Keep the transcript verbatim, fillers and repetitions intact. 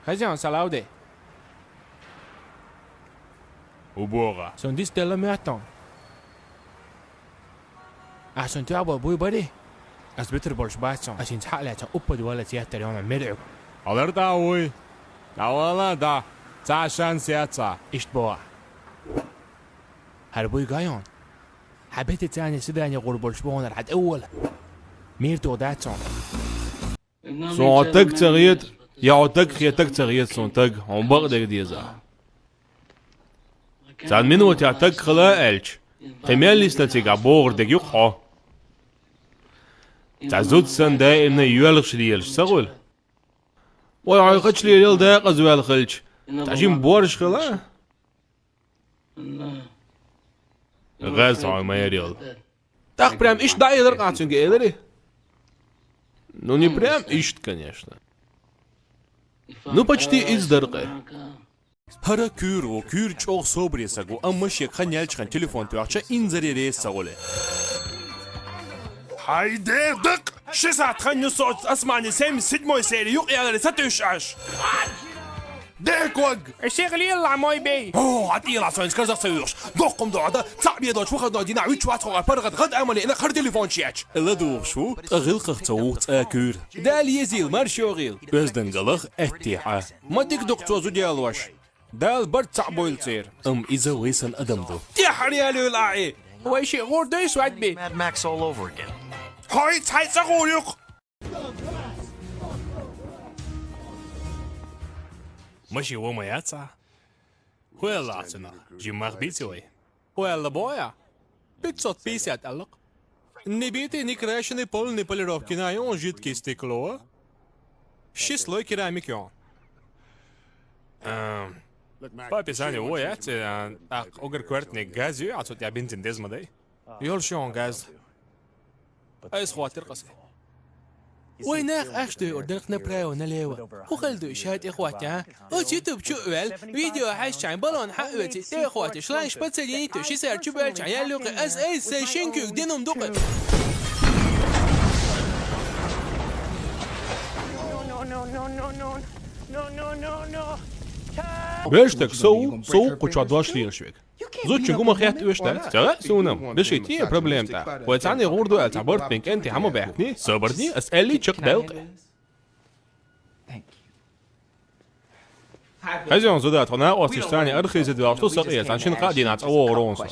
Хазяин, салавди. Убога. Сун дис делла мятон. А сун тя бо буй бари. Аз битр больш бацон. Аз ин цхьа ляча уппад вала театр ёна мерюк. Алар да уй. Давала да. Ца шанс яца. Ишт бо. Хар буй гайон. Хабити цани сидани гур больш бонар хад эввал. Мир ту дацон. Сун отаг цагият, я отаг хетаг цагият сун таг, он бак дег деза. Цан минут я таг хала элч. Химялис на цига богр дег юк хо. Цазут сан даимна юэлгш лиелш сагул. Ой, ой, хач лиел да къаз юэлхэлч. Тажим борш хала. Газ ой мэрил. Так прям ишт да элэр къацунга элэри. Ну, не прям ишт, конечно. Ну, почти из даркъы. Хара кюр у, кюр чох собресагу, амма шек ханяльч хан телефон тюахча инзари рес сагуле. Хайде дак! Ши саат хан ню соц асмани семьдесят седьмой серия юк ялари сатуш аш. Декваг! Эшек лил ламой бей. О, атила соин сказах союш. Доккум дода, цабье доч выходной дина вич вац хога паргат гад амали ина хар телефон чияч. Ила духшу, тагил кахца ух ца кюр. Дали езил маршогил. Бездан галах эттиха. Мадик док цозу диалваш. Дал бар цабойл цер. Ам иза вайсан адамду. Тихар ялюл аи. Вайши гордой свадьби. Mad Max all over again. Хай цай цагурюк. Маши вомаяца. Хуэлацина. Жимах битилой. Хуэла боя. Пятьсот пятьдесят аллак. Не битый, не крашеный, полный полировки на он жидкий стекло. Ши слой керамики он. Эм, по описанию, ой, эти, а, так, огр квартный газ, ю, а тут я бензин дезмодей. Ёлшон газ. Айс хватер къаси. Ой, нах, аш ты ордерх направо, налево. Ху хал ду шайт и хватя. О, YouTube чу вел, видео хаш чай, баллон ха вел, ти хватя, шланг шпацелини, то ши сар чу бел чай, я люк, эс, эс, сэ шин кюк, динум дук. Беш так соу, соу, куча два шлин швек. Зуччу гума хет уэш да? Цара сунам. Бешити проблем та. Хойцани гурду эл та борт пинг энти хама бэхни, соборни, ас эли чек дэлк. Хазион зуда тхона ос тишцани архизи два что сакъия, таншин ка дина цаво ронса.